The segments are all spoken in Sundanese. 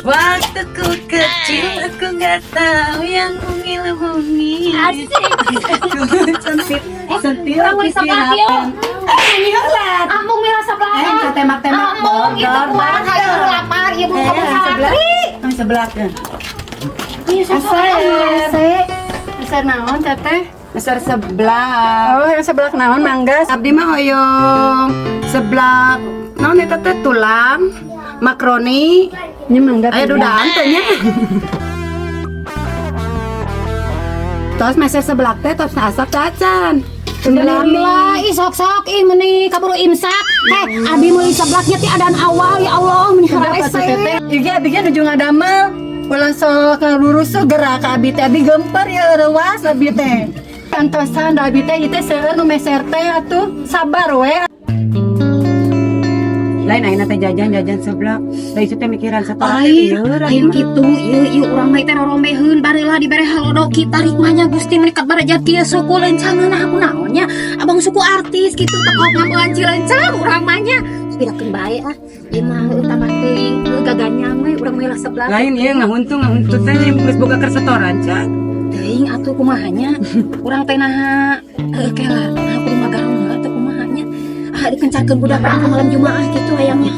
Waktu ku kecil aku nggak tahu yang mungil-mungil. Asik. Sentil, sentil Urang meuli seblak yuk. Ini heula. Amung mila seblak. Eh, tembak-tembak. Amung itu kuat hayu lapar ieu belum kamu Seblak. santri. Seblak. Iya, Asal. Asal naon teteh? Asal seblak. Oh, yang seblak naon mangga? Abdi mah hoyong seblak. Naon eta teh tulang, makaroni, Ini mangga. aya dudaan teh nya. Tos meser seblak teh tos asap cacan. Lah, ih sok-sok ih meni kaburu imsak. Heh, abi meuli seblaknya ti adan awal ya Allah meni harese. Iya, abi ge nuju ngadamel. Ulah sok ngalurus sok gerak ka abi teh, abi gemper ya reuas abi teh. Antosan da abi teh ieu teh seueur nu meser teh atuh sabar we. Lain ayeuna teh jajan-jajan seblak. Da itu teh mikiran setoran Lain, teh lieur, lain kitu, ieu ieu urang mah teh roromeheun bareula dibere halodo kita rikmahnya Gusti meni kabarajat kieu suku leuncangeun aku naon nya. Abang suku artis kitu teh ngambean cilencang urang mah nya. Pirakeun bae ah. Ieu mah heueuh tambah teuing heueuh gaganyang we urang mah seblak. Lain ieu ngahuntung ngahuntung teh geus boga keur setoran can. Teuing atuh kumaha nya. Urang teh naha heueuh kela naha kudu magarung heula teh kumaha nya. Ah dikencarkeun budak urang ka malam Jumaah kitu hayangnya.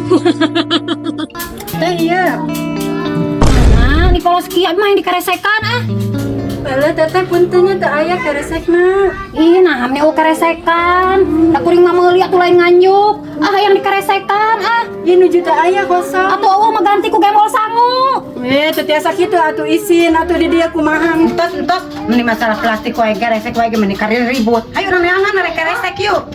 Teh iya. Nah, di polos kieu mah yang dikaresekan ah. Balah teteh puntennya teu aya keresekna. Ih, nah amne oh karesekan. Da kuring mah meuli atuh lain nganjuk. Ah, yang dikaresekan ah. Ieu nuju teu aya kosong. Atuh eueuh mah ganti ku gembol sangu. Eh, teu tiasa kitu atuh isin atuh di dieu kumaha. Entos entos meni masalah plastik wae geresek wae ge meni karir ribut. Ayo urang neangan arek keresek yuk.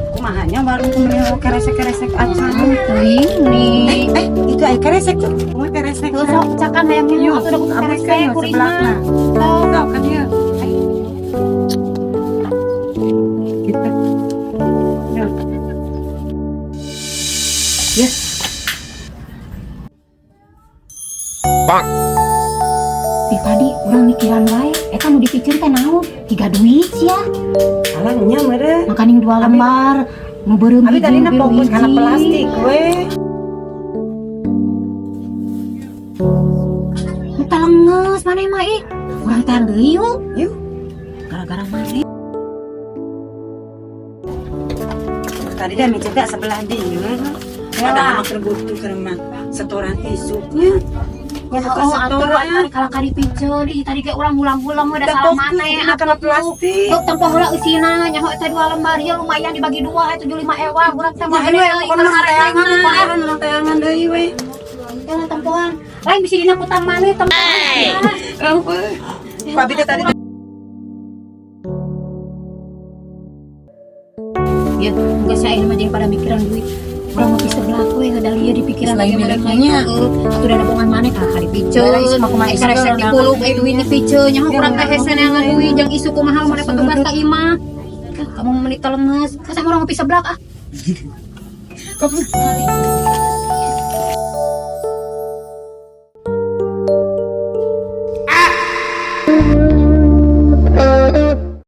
Kumaha nya warung ku meni keresek-keresek acan. Teuing nih. Eh, itu aya keresek tuh. Kumaha keresek? Tuh sok cakan hayangnya Yuk, atuh da kudu abuskeun karesek yuk kuring seblakna. mah. Tuh. Sok ka dieu. Ayo. Gitu. Yuk. Ya. Di tadi urang mikiran wae, eta nu dipiceun teh naon? Tiga duit sia. Alah nya meureun. Makaning dua lembar, nu beureum Abi hiji, tadina biru fokus kana hiji. Plastik we. Nu talengeus maneh mah ih. Urang teh deui yuk. Yuk. Gara-gara maneh. Tadi dah micin teh sebelah dieu. Padahal mah keur butuh keur mah setoran isuknya. Ya, Buka oh, atuh setoran. tadi kalah kali piceun ih tadi ge urang ngulang-ngulang we da Da salah fokus maneh dina kana plastik. Tuh tempoh heula eusina nyaho teh dua lembar ya lumayan dibagi dua 75 ewa urang teh mah Ya we pokona mah teangan, pokona teangan deui we. Jangan tempohan. Lain bisa dina kutang maneh tempohan. Ampun. Pabi teh tadi Ya, geus aya mah jeung pada mikiran duit. Urang mah sebelah we ngadal ieu di pikiran Lain miliknya. Atuh da bongan maneh kalah kali piceun. Bae, isuk mah kumaha isuk Karesek urang dipulung eh duit dipiceun nyaho urang teh hese neangan duit jang isu kumaha maneh petugas ka imah. Ah, kamu menit telenges. Kasa urang ngopi seblak ah. Kopi.